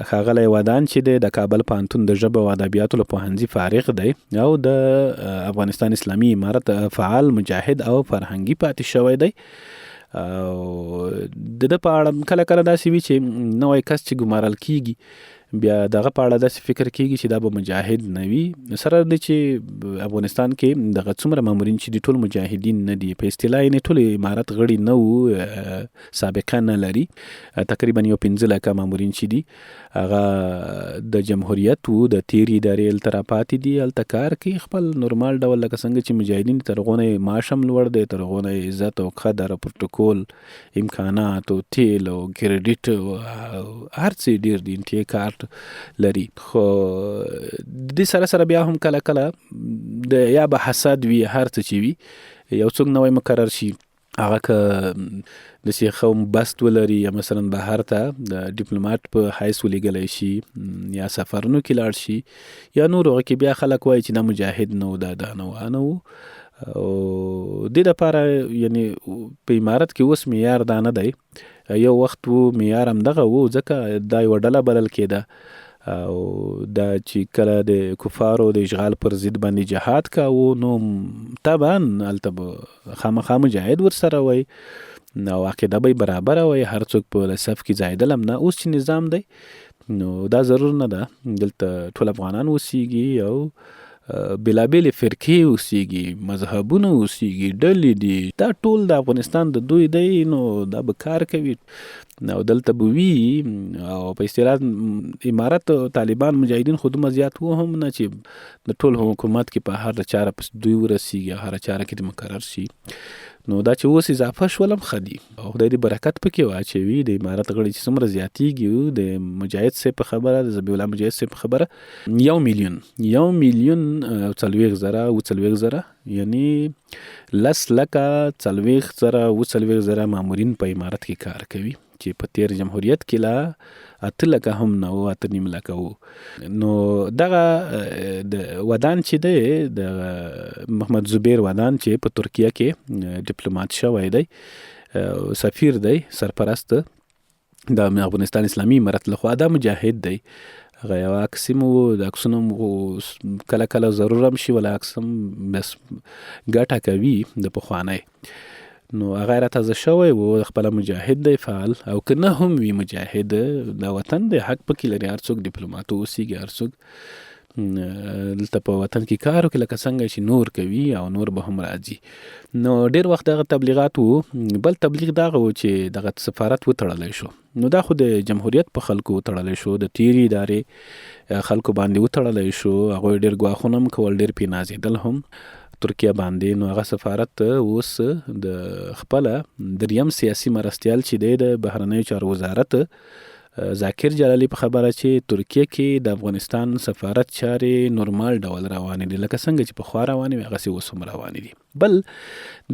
A: ښاغلی ودان چې دی د کابل پوهنتون د ژبو او ادبیاتو له پوهنځي فارغ دی او د افغانستان اسلامي امارت فعال مجاهد او فرهنګي پاتې شوی دی. او د ده په اړه کله کله داسې وي چې نوی کس چې ګمارل کیږي، بیا دغه په اړه داسې فکر کیږي چې دا به مجاهد نه وي. سره د چې افغانستان کې دغه څومره مامورین چې دي ټول مجاهدین نه دي، په اصطلاح یې ټول امارت غړي نه وو، سابقه نه لري. تقریبا یو 5 لکه مامورین چې دي هغه د جمهوریت وو، د تیرې ادارې هلته راپاتې دي، هلته کار کوي خپل نورمال ډول، لکه څنګه چې مجاهدین تر هغو نه یې معاش هم لوړ دی، تر هغو نه یې عزت او قدر او پروتوکول، امکانات او تیل او کریډیټ او هر څه ډېر دي، ان ټي ای کارت لري. خو د دې سره سره بیا هم کله کله د یا به حسد وي، هر څه چې وي، یو څوک نوی مقرر شي، هغه که داسې ښه بست ولري یا مثلا بهر ته د ډیپلوماټ په حیث ولیږلی شي یا سفرونو کې لاړ شي یا نور، هغه کې بیا خلک وایي چې دا مجاهد نه و، دا دا نه و، نه و. او دې دپاره یعنی په امارت کې اوس معیار دا نه دی، یو وخت و معیار هم دغه و، ځکه دا یوه ډله بلل کېده او دا چې کله د کفارو د اشغال پر ضد باندې جهاد کاوه نو طبعا هلته به خامخا مجاهد ورسره وای او عقیده به یې برابره وای، هر څوک په صف کې ځایېدل هم نه. اوس چې نظام دی نو دا ضرور نه ده، دلته ټول افغانان اوسیږي او بېلابېلې فرقې اوسیږي، مذهبونه اوسیږي، ډلې دي، دا ټول د افغانستان د دوی دی، نو دا به کار کوي او دلته به وي. او په اصطلاح امارت طالبان مجاهدین خو دومره زیات وو هم نه چې د ټول حکومت کې په هر چاره پس دوی ورسیږي او هر چاره کې دې مقرر شي. نو دا چې اوس اضافه شول هم ښه دي، او خدای دې برکت پکې واچوي. د امارت غړي چې څومره زیاتیږي، د مجاهد صاحب په خبره، د ذبیح الله مجاهد صاحب په خبره، یو میلیون، یو میلیون او څلوېښت زره او څلوېښت زره، یعنی لس لکه څلوېښت زره او څلوېښت زره مامورین په امارت کې کار کوي، چې په تیر جمهوریت کې لا 8 لکه هم نه وو، اته نیم لکه وو. نو دغه د ودان چې دی، د محمد زبیر ودان چې په ترکیه کې ډیپلوماټ شوی دی، سفیر دی، سرپرست د افغانستان اسلامي امارت لخوا، دا مجاهد دی. هغه یو عکس هم و، د عکسونو هم کله کله ضرور هم شي، ولا عکس هم بس ګټه کوي د پخوانی. نو هغه را تازه شوی وو، خپله مجاهد دی، فعال او که نه هم وي مجاهد، دا وطن دی، حق پکې لري، هر څوک دیپلومات اوسېږي، هر څوک دلته په وطن کې کار وکړي لکه څنګه چې نور کوي او نور به هم راځي. نو ډیر وخت دغه تبلیغات وو. بل تبلیغ دغه وو چې دغه سفارت وتړلی شو. نو دا خو د جمهوریت په خلکو وتړلی شو، د تیرې ادارې خلکو باندې وتړلی شو، هغوی ډیر ګواښونه هم کول، ډیر پې نازېدل هم ترکیه باندې. نو هغه سفارت اوس د خپله دریم سیاسي مرستیال چې دی د بهرنیو چارو وزارت ذاکر جلالی په خبره چې ترکیه کې د افغانستان سفارت چارې نورمال ډول روانې دي، لکه څنګه چې پخوا روانې وې هغسې اوس هم روانې دي. بل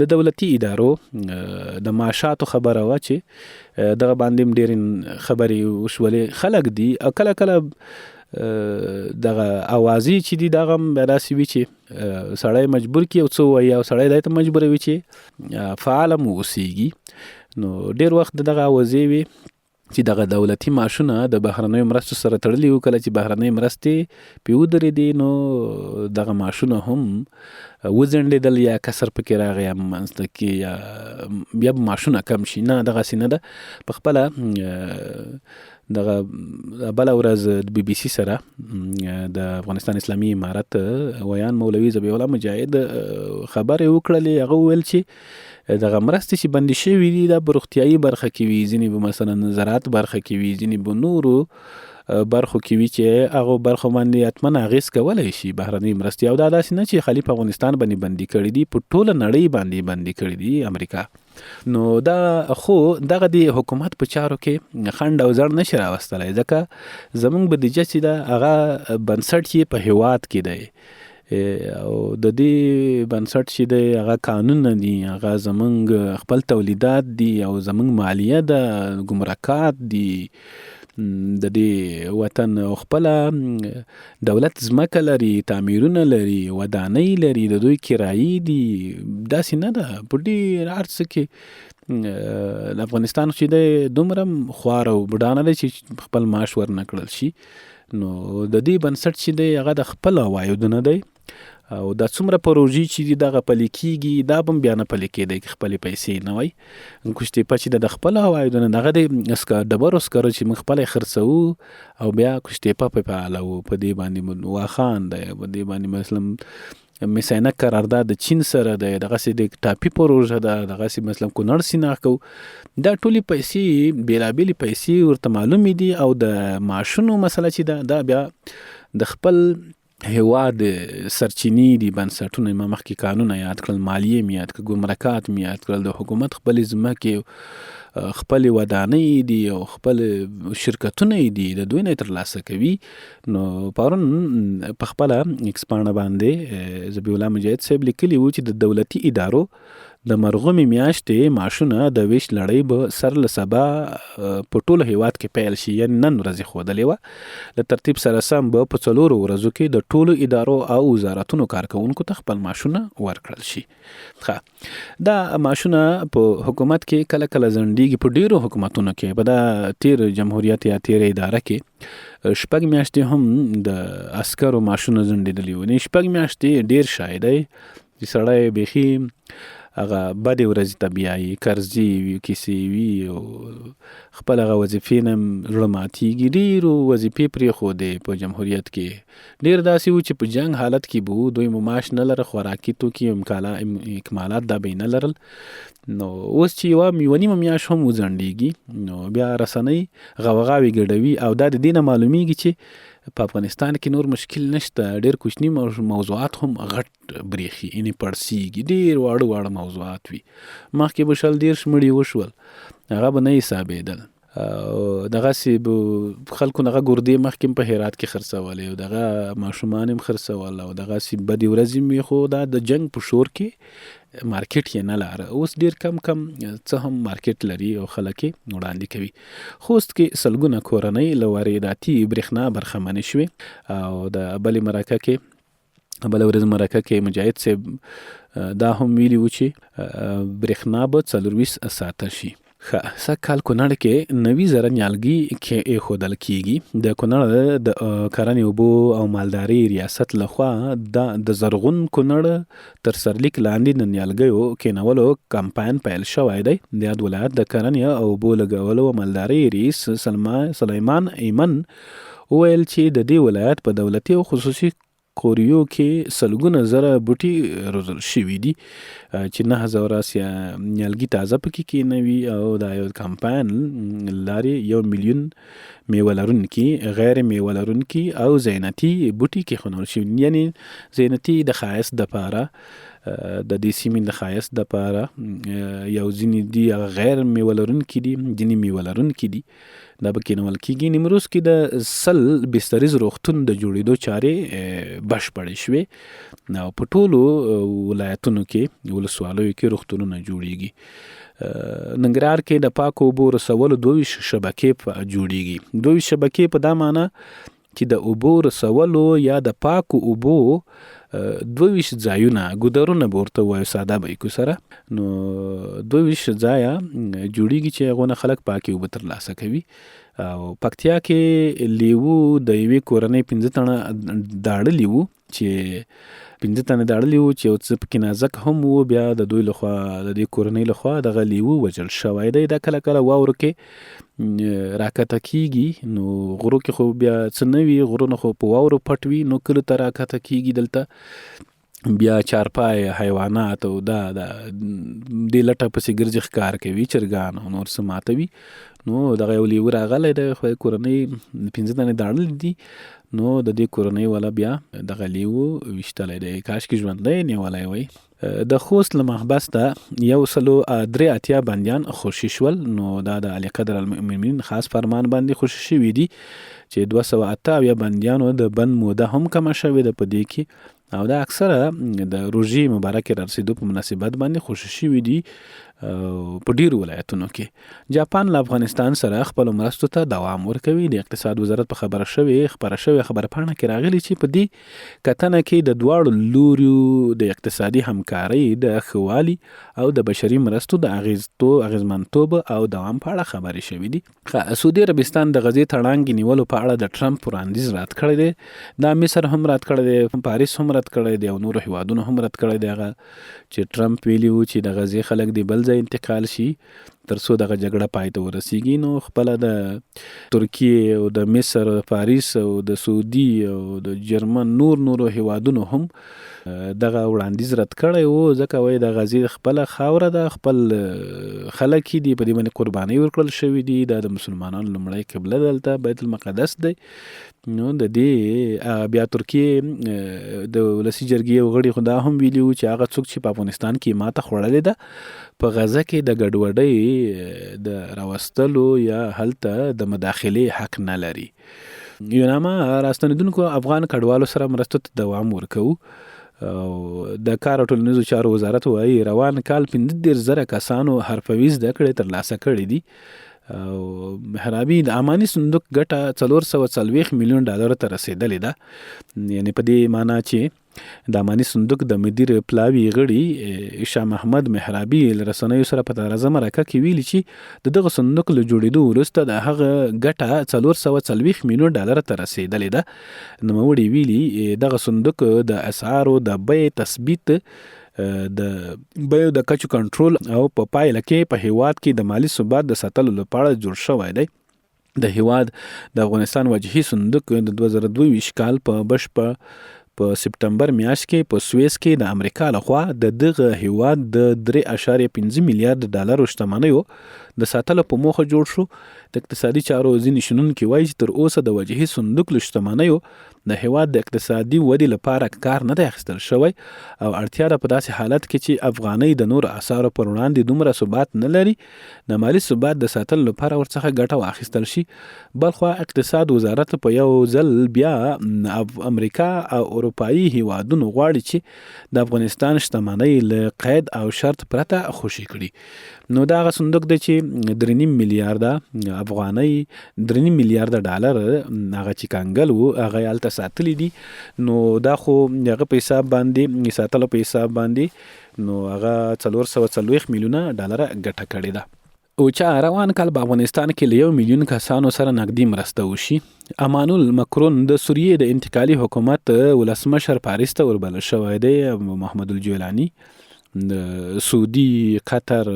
A: د دولتي ادارو د معاشاتو خبره وه چې دغه باندې هم ډېرې خبرې وشولې. خلک دي او کله کله دغه اوازې چې دي دغه هم بیا داسې وي چې سړی مجبور کړي او څه ووایي او سړی دی ته مجبوروي چې فعال هم واوسېږي. نو ډېر وخت دغه اوازې وي چې دغه دولتي معاشونه د بهرنیو مرستو سره تړلي وو، کله چې بهرنۍ مرستې پې ودرېدې نو دغه معاشونه هم وځنډېدل یا کسر پکې راغی یا منځته کې یا بیا به معاشونه کم شي. نه، دغسې نه ده. په خپله دغه بله ورځ د بي بي سي سره د افغانستان اسلامي امارت ویان مولوي ذبیح الله مجاهد خبرې وکړلې. هغه وویل چې دغه مرستې چې بندې شوې دي دا په روغتیایي برخه کې وي، ځینې به مثلا زراعت برخه کې وي، ځینې به نورو برخو کې وي چې هغو برخو باندې حتما اغېز کولی شي بهرنۍ مرستې. او دا داسې نه چې خالي په افغانستان باندې بندي کړي دي، په ټوله نړۍ باندې بندي کړي دي امریکا. نو دا خو دغه د حکومت په چارو کې خنډ او ځنډ نشي راوستلی، ځکه زمونږ بودیجه چې ده هغه بنسټ یې په هیواد کې دی او د دې بنسټ چې دی هغه کانونه دي، هغه زمونږ خپل تولیدات دي او زمونږ مالیه ده، ګمرکات دي، د دې وطن او خپله دولت ځمکه لري، تعمیرونه لري، ودانۍ لري، د دوی کرایې دي. داسې نه ده، په ډېر هر څه کې د افغانستان چې دی دومره خوار او بډا نه دی چې خپل معاش ورنه کړل شي. نو د دې بنسټ چې دی هغه د خپل عوایدو نه دی او دا څومره پروژې چې دي دغه پلي کېږي دا به هم بیا نه پلي کېدی که خپلې پیسې نه وای. قوشتېپه چې ده د خپلو عوایدو نه دغه دی ډبرو سکرو چې موږ خپله یې خرڅوو او بیا قوشتېپه پرې فعالوو. په دې باندې واخان دی، په دې باندې مثلا میسینک قرارداد د چین سره دی، دغسې د ټاپي پروژه ده، دغسې مثلا کونړ سینا کوو. دا ټولې پیسې بېلابېلې پیسې ورته معلومې دي. او د معاشونو مسله چې ده دا بیا د خپل هیواد سرچینې دي، بنسټونه. ما مخکې کانونه یاد کړل، مالیې مې یاد کړل، ګمرکات مې یاد کړل، د حکومت خپلې ځمکې خپلې ودانۍ دي او خپل شرکتونه یې دي، د دوی نه یې ترلاسه کوي. نو پرون په خپله ایکسپاڼه باندې ذبیح الله مجاهد صاحب لیکلي وو چې د دولتي ادارو د مرغومې میاشتې معاشونه د ویش لړۍ به سر له سبا په ټول هیواد کې پیل شي، یعنې نن ورځ یې ښودلې وه. له ترتیب سره سم به په 4 ورځو کې د ټولو ادارو او وزارتونو کارکوونکو ته خپل معاشونه ورکړل شي. ښه، دا معاشونه په حکومت کې کله کله ځنډېږي، په ډېرو حکومتونو کې، په دا تیر جمهوریت یا تیره اداره کې 6 میاشتې هم د عسکرو معاشونه ځنډېدلي وو. یعنې 6 میاشتې ډېر شی دی چې سړی بیخي هغه بدې ورځې ته بیایي، قرضې وي، کیسې وي او خپل هغه وظیفې نه هم زړه ماتېږي. ډېرو وظیفې پرېښودې په جمهوریت کې. ډېر داسې وو چې په جنګ حالت کې به وو، دوی مو معاش نه لره، خوراکي توکي اکمالات دا به یې نه لرل. نو اوس چې یوه نیمه میاشت هم وځنډېږي نو بیا رسنۍ غوغاوې ګډوي. او دا د دې نه معلومیږي چې په افغانستان کې نور مشکل نشته، ډېر کوچني موضوعات هم غټ برېښي، یعنې پړسېږي، ډېر واړه واړه موضوعات وي. مخکې به 20 30 مړي وشول، هغه به نه حسابېدل. او دغسې به خلکو دغه ګردې مخکې هم په هرات کې خرڅولې او دغه ماشومان هم خرڅول او دغسې بدې ورځې هم وې، خو دا د جنګ په شور کې مارکیټ یې نه لاره. اوس ډېر کم کم څه هم مارکیټ لري او خلک یې وړاندې کوي. خوست کې سلګونه کورنۍ له وارداتي برېښنا برخمنې شوې. او د بلې مرکه کې، بله ورځ مرکه کې مجاهد صاحب دا هم ویلي وو چې برېښنا به 24 ساعته شي. ښه، سږ کال کونړ کې 90,000 نیالګي کې اېښودل کېږي. د کونړ د کرنې، اوبو او مالدارۍ ریاست له خوا د زرغون کونړ تر سرلیک لاندې د نیالګیو کېنولو کمپاین پیل شوی دی. د یاد ولایت د کرنې او اوبو لګولو او مالدارۍ رییس سلیمان ایمن وویل چې د دې ولایت په دولتي او خصوصي کوریو کې سلګونه زره بوټي روزل شوي دي چې 9000 نیالګي تازه پکې کینوي او دا یو کمپاین لارې 1 میلیون میوه لرونکي، غیر میوه لرونکي او زینتي بوټي کېښودل شوي، یعنی زینتي د ښایست دپاره، د دې سیمې د ښایست دپاره یو ځینې دي، هغه غیر میوه لرونکي دي، ځینې میوه لرونکي دي، دا به کینول کیږي. نیمروز کې د 100 بستریز روغتون د جوړېدو چارې بشپړې شوې او په ټولو ولایتونو کې، ولسوالیو کې روغتونونه جوړیږي. ننګرهار کې د پاکو اوبو رسولو 22 شبکې جوړیږي. 22 شبکې په دا معنی چې د اوبو رسولو یا د پاکو اوبو 22 ځایونه، ګودرونه به ورته ووایو، ساده به یې کو سره، نو 22 ځایه جوړیږي چې هغو نه خلک پاکې اوبه ترلاسه کوي. او پکتیا کې لیوو د یوې کورنۍ پنځه تنه داړلي وو، چې پنځه تنه داړلي وو چې یو څه پکې نازک هم وو. بیا د دوی لخوا، د دې کورنۍ لخوا دغه لیوو وژل شوی دی. دا کله کله واورو کې راکته کیږي، نو غرو کې خو بیا څه نه وي، غرونه خو په واورو پټ وي، نو کله ته راکته کیږي. دلته بیا چارپای حیوانات او دا د دې لټه پسې ګرځي، ښکار کوي، چرګان او نور څه ماتوي. نو دغه یو لیوه راغلی دی، خو کورنۍ پنځه دانې داړلې دي، نو د دې کورنۍ والا بیا دغه لیوه ویشتلی دی. کاش کې ژوندی نیولی وای. د خوست له محبس ته 183 بندیان خوشي شول. نو دا د علی قدر المؤمنین خاص فرمان باندې خوشي شوي دي چې 278 بندیانو د بند موده هم کمه شوې ده په دې کې، او دا اکثره د روژې مبارکې را رسېدو په مناسبت باندې خوشي شوي دي په ډیرو ولایتونو کې. جاپان له افغانستان سره خپلو مرستو ته دوام ورکوي. د اقتصاد وزارت په خبره شوې خپره شوې خبرپاڼه کې راغلي چې په دې کتنه کې د دواړو لوریو د اقتصادي همکارۍ د ښه والي او د بشري مرستو د اغېزمنتوب او دوام په اړه خبرې شوې دي. سعودي عربستان د غزې تړانګې نیولو په اړه د ټرمپ وړاندیز رد کړی دی. دا مصر هم رد کړی دی، پاریس هم رد کړی دی او نورو هیوادونو هم رد کړی دی. هغه چې ټرمپ ویلي وو چې د غزې خلک دې بل ځای انتقال شي تر څو دغه جګړه پای ته ورسیږي، نو خپله د ترکیې او د مصر او د پاریس او د سعودي او د جرمن نور نورو هیوادونو هم دغه وړاندیز رد کړی وو، ځکه وایي د غزې خپله خاوره ده، خپل خلک یې دي، په دې باندې قربانۍ ورکړل شوې دي، دا د مسلمانانو لومړی قبله ده، دلته بیت المقدس دی. نو د دې بیا ترکیې د ولسي جرګې یو غړي خو دا هم ویلي وو چې هغه څوک چې په افغانستان کې ماته خوړلې ده، په غزه کې د ګډوډۍ د راوستلو یا هلته د مداخلې حق نه لري. یوناما راستنېدونکو افغان کډوالو سره مرستو ته دوام ورکوو. او د کار او ټولنیزو چارو وزارت وایي روان کال 35,000 کسانو حرفوي زده کړې ترلاسه کړې دي. او محرابي د اماني صندوق ګټه 440 میلیون ډالر ته رسېدلې ده، یعنی په دې معنی چې د اماني صندوق د مدیر پلاوي غړي شاه محمد محرابي له رسنیو سره په تازه مرکه کې ویلي چې د دغه صندوق له جوړېدو وروسته د هغه ګټه 440 میلیون ډالر ته رسېدلې ده. نوموړي ویلي دغه صندوق د اسعارو د بیې تثبیت، د بیو د کچو کنټرول او په پایله کې په هیواد کې د مالي ثبات د ساتلو لپاره جوړ شوی دی. د هیواد د افغانستان وجهي صندوق د 2022 کال په بشپړ په سپټمبر میاشت کې په سویس کې د امریکا لخوا د دغه هیواد د 3.5 میلیارډ ډالرو شتمنیو د ساتلو په موخه جوړ شو. د اقتصادي چارو ځینې شنونکي وایي چې تر اوسه د وجهي صندوق له شتمنیو د هیواد د اقتصادي ودې لپاره کار نه دی اخیستل شوی او اړتیا ده په داسې حالت کې چې افغانۍ د نورو اسعارو پر وړاندې دومره ثبات نه لري، د مالي ثبات د ساتلو لپاره ورڅخه ګټه واخیستل شي. بلخوا اقتصاد وزارت په یو ځل بیا امریکا او اروپایي هیوادونو غواړي چې د افغانستان شتمنۍ له قید او شرط پرته خوشي کړي. نو دا هغه صندوق دی چې 3.5 میلیارده افغانۍ، 3.5 میلیارده ډالر هغه چې کنګل وو، هغه یې هلته ساتلي دي. نو دا خو هغه په حساب باندې، ساتلو په حساب باندې، نو هغه 440 میلیونه ډالره ګټه کړې ده. اوچا روان کال په افغانستان کې له یو میلیون کسانو سره نقدي مرسته وشي. امانول مکرون د سوریې د انتقالي حکومت ولسمشر پاریس ته وربلل شوی دی. محمد الجولاني د سعودي، قطر،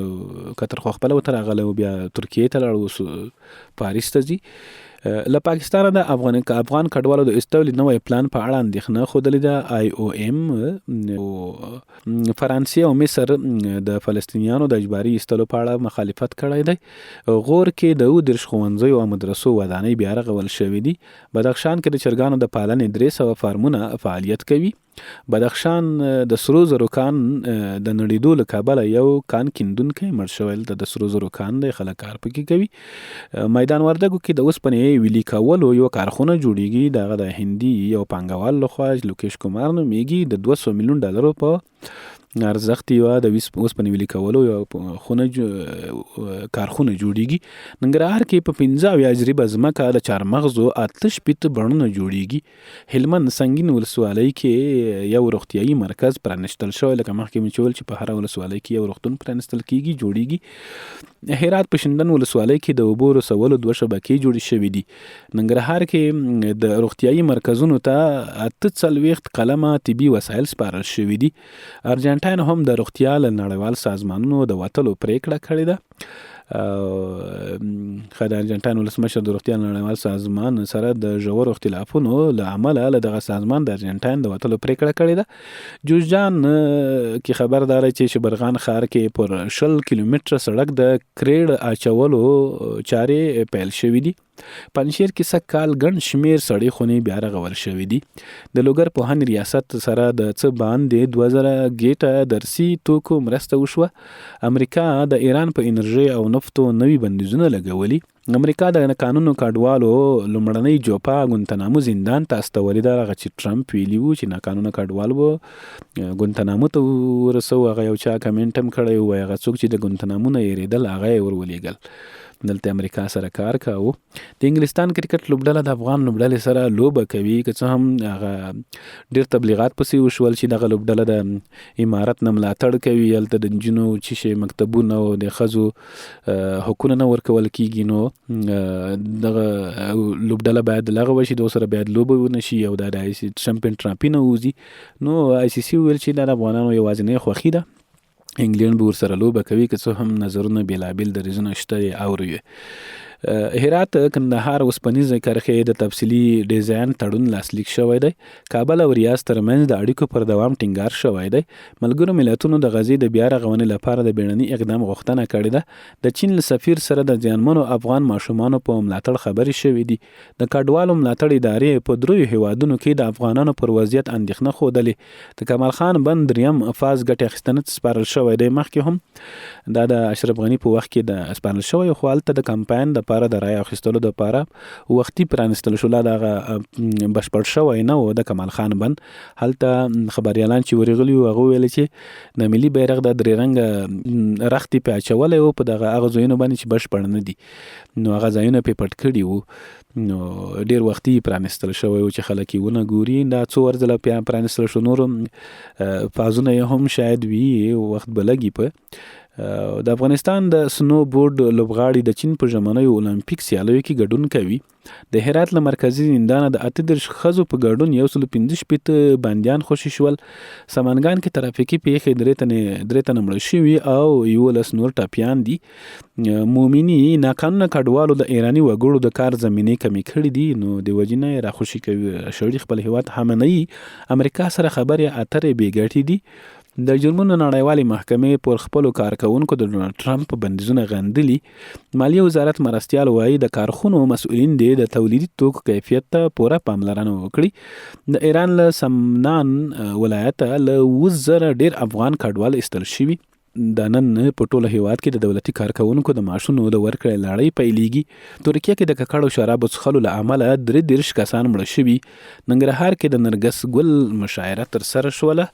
A: قطر خو خپله ورته راغلی و، بیا ترکیې ته لاړ، اوس پاریس ته ځي. له پاکستانه د افغان افغان کډوالو د ایستلو نوی پلان په اړه اندېښنه ښودلې ده. آی او ایم فرانسې او مصر د فلسطینیانو د اجباري ایستلو په اړه مخالفت کړی دی. غور کې د 37 ښوونځیو او مدرسو ودانۍ بیا رغول شوې دي. بدخشان کې د چرګانو د پالنې 300 فارمونه فعالیت کوي. بدخشان د سرو زرو کان د نړېدو له کبله یو کان کیندونکی مړ شوی. دلته د سرو زرو کان دی، خلک کار پکې کوي. میدان وردګو کې د اوسپنې ویلي کولو یو کارخونه جوړیږي. دغه د هندي یو پانګوال لخوا، لوکیش کمار نومېږي، د 200 میلیون ډالرو په ارزښت یوه د اوسپنې ویلي کولو یو خونه کارخونه جوړیږي. ننګرهار کې په 75 جریبه ځمکه د چارمغزو 68 بڼونه جوړیږي. هلمند سنګین ولسوالۍ کې یو روغتیايي مرکز پرانیستل شوی. لکه مخکې مې چې وویل چې په هره ولسوالۍ کې یو روغتون پرانیستل کیږي، جوړیږي. هرات په شندن ولسوالۍ کې د اوبو رسولو دوه شبکې جوړې شوې دي. ننګرهار کې د روغتیايي مرکزونو ته 48 قلمه طبي وسایل سپارل شوي دي. ارجنټاین هم د روغتیا له نړیوال سازمانونو د وتلو پریکړه کړې ده. ښه، د ارجنټاین ولسمشر د روغتیا نړیوال سازمان سره د ژورو اختلافونو له امله له دغه سازمان د ارجنټاین د وتلو پریکړه کړې ده. جوزجان کې خبر دار چې شبرغان ښار کې پر 20 کیلومتره سړک د کریړ اچولو چارې پیل شوې دي. پنجشیر کې سږ کال ګڼ شمېر سړې خونې بیا رغول شوې دي. د لوګر پوهنې ریاست سره د څه باندې 2000 ګیټه درسي توکو مرسته وشوه. امریکا د ایران په انرژۍ او نفتو نوي بندیزونه لګولي. امریکا د ناقانونو کډوالو لومړنۍ جوپه ګونتنامو زندان ته استولې ده. هغه چې ټرمپ ویلي وو چې ناقانونه کډوال به ګونتنامو ته ورسوو، هغه یو چا کمنټ هم کړی و، هغه څوک چې د ګونتنامو نه یریدل هغه یې ور ولیږل، دلته امریکا سره کار کاوه. د انګلستان کرکټ لوبډله د افغان لوبډلې سره لوبه کوي. که څه هم هغه ډیر تبلیغات پسې وشول چې دغه لوبډله د امارت نه ملاتړ کوي، هلته د نجونو چې شي مکتبونه او د ښځو حقونه نه ورکول کیږي، نو دغه لوبډله باید لغوه شي، د سره باید لوبه ونه شي او دا د آی سي چمپین ټرافي نه وځي. نو آی سي سي ویل چې دا د افغانانو یوازینۍ خوښي ده، انګلند به ورسره لوبه کوي، که څه هم نظرونه بېلابېل دریځونه شته یې اورو. هرات کندهار اوسپنیزې کرښې د تفصیلي ډیزاین تړون لاسلیک شوی دی. کابل او ریاض ترمنځ د اړیکو پر دوام ټینګار شوی دی. ملګرو ملتونو د غزې د بیا رغونې لپاره د بیړني اقدام غوښتنه کړې ده. د چین له سفیر سره د زیانمنو افغان ماشومانو په ملاتړ خبرې شوې دي. د کډوالو ملاتړ ادارې په دریو هیوادونو کې د افغانانو پر وضعیت اندېښنه ښودلې. د کمال خان بند دریم فاز ګټې اخیستنې ته سپارل شوی دی. مخکې هم دا د اشرف غني په وخت کې د سپارل شوی، خو هلته د کمپاین دپاره د رایې اخیستلو دپاره وختي پرانیستل شو، لا دغه بشپړ شوی نه و. د کمال خان بند هلته خبریالان چې ورغلي وو، هغه ویل چې د ملي بیرغ د درې رنګه رختې پې اچولی و په دغه هغه ځایونو باندې چې بشپړ نه دي، نو هغه ځایونه پې پټ کړي وو. نو ډیر وختي پرانیستل شوی و چې خلک یې ونه ګوري. دا څو ورځې لا بیا پرانیستل شو، نور فازونه یې هم شاید وي، وخت به لګي. په د افغانستان د سنو بورډ لوبغاړي د چین په ژمنیو المپیک سیالیو کې ګډون کوي. د هرات له مرکزي زندانه د 38 ښځو په ګډون 165 بندیان خوشي شول. سمنګان کې ترافیکي پیښې درې تنه مړه شوي او 11 نور ټپیان دي. مومني، ناقانونه کډوالو د ایراني وګړو د کار زمینې کمې کړې دي، نو د وجې نه یې راخوشي کوي شړي خپل هیواد. حامنهيي، امریکا سره خبرې اترې بې ګټې دي. د جرمونو نړیوالې محکمې پر خپلو کارکوونکو د ډونالډ ټرمپ بندیزونه غندلي. مالیې وزارت مرستیال وایي د کارخونو مسؤلین دې د تولیدي توکو کیفیت ته پوره پاملرنه وکړي. د ایران له سمنان ولایته له 7000 ډېر افغان کډوال ایستل شوي. د نن په ټوله هیواد کې د دولتي کارکوونکو د معاشونو د ورکړې لړۍ پیلېږي. ترکیه کې د ککړو شرابو څښلو له امله 33 کسان مړه شوي. ننګرهار کې د نرګس ګل مشاعره ترسره شوله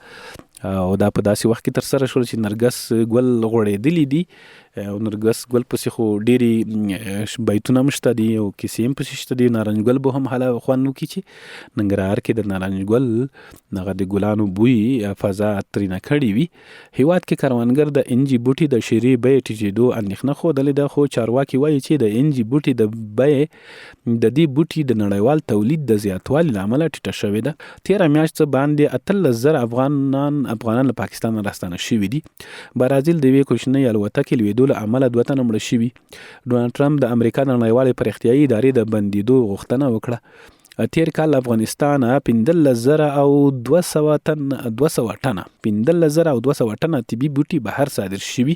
A: او دا په داسې وخت کې ترسره شول چې نرګس ګل غوړېدلي دي. او نرګس ګل پسې خو ډېری بیتونه هم شته دي او کیسې هم پسې شته دي. نارنج ګل به هم هله خوند وکړي چې ننګرهار کې د نارنج ګل دغه د ګلانو بوی فضا ترینه کړې وي. هیواد کې کروندګر د انجي بوټي د شیرې بیې ټیټېدو اندېښنه ښودلې ده، خو چارواکي وایي چې د انجي بوټي د بیې د دې بوټي د نړیوال تولید د زیاتوالي له امله ټیټه شوې ده. تېره میاشت څه باندې 18,000 افغانان افغانان له پاکستانه راستانه شوي دي. برازیل د یوې کوچنۍ الوتکې لوېدو له امله دوه تنه مړه شوي. ډونالډ ټرمپ د امریکا د نړیوالې پرختیایي ادارې د بندېدو غوښتنه وکړه. تېر کال له افغانستانه 15,200 تن 200 ټنه 15,200 ټنه طبي بوټي بهر صادر شوي.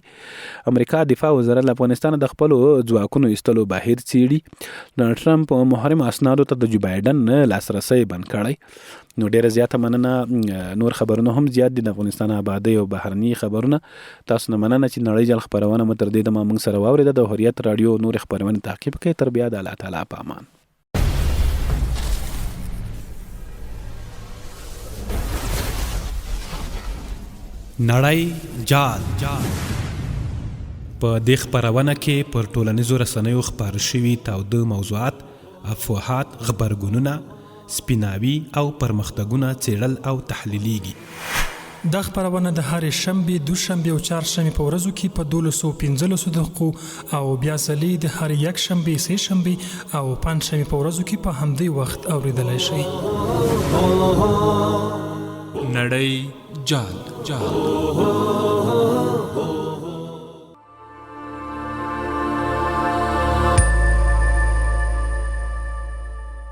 A: امریکا دفاع وزارت له افغانستانه د خپلو ځواکونو ایستلو بهیر څېړي. ډونالډ ټرمپ محرم اسنادو ته د جو بایډن لاسرسی بند کړی. نو ډیره زیاته مننه. نور خبرونه هم زیات دي د افغانستان آبادۍ او بهرني خبرونه. تاسو نه مننه چې نړۍ جال خپرونه مو تر دې دمه موږ سره واورېده. د حریت راډیو نورې خپرونې تعقیب کړئ. تر بیا د الله تعالی په امان. نړۍ جال په دې خپرونه کې پر ټولنیزو رسنیو خپاره شوي تاوده موضوعات، افواهات، غبرګونونه، سپیناوي او پرمختګونه څېړل او تحلیلېږي.
B: دا خپرونه د هرې شنبې، دوشنبې او چهارشنبې په ورځو کې په دولسو پنځلسو دقیقو او بیا ځلې د هرې یکشنبې، سې شنبې او پنجشنبې په ورځو کې په همدې وخت اورېدلای شئ.
C: نړۍ جال.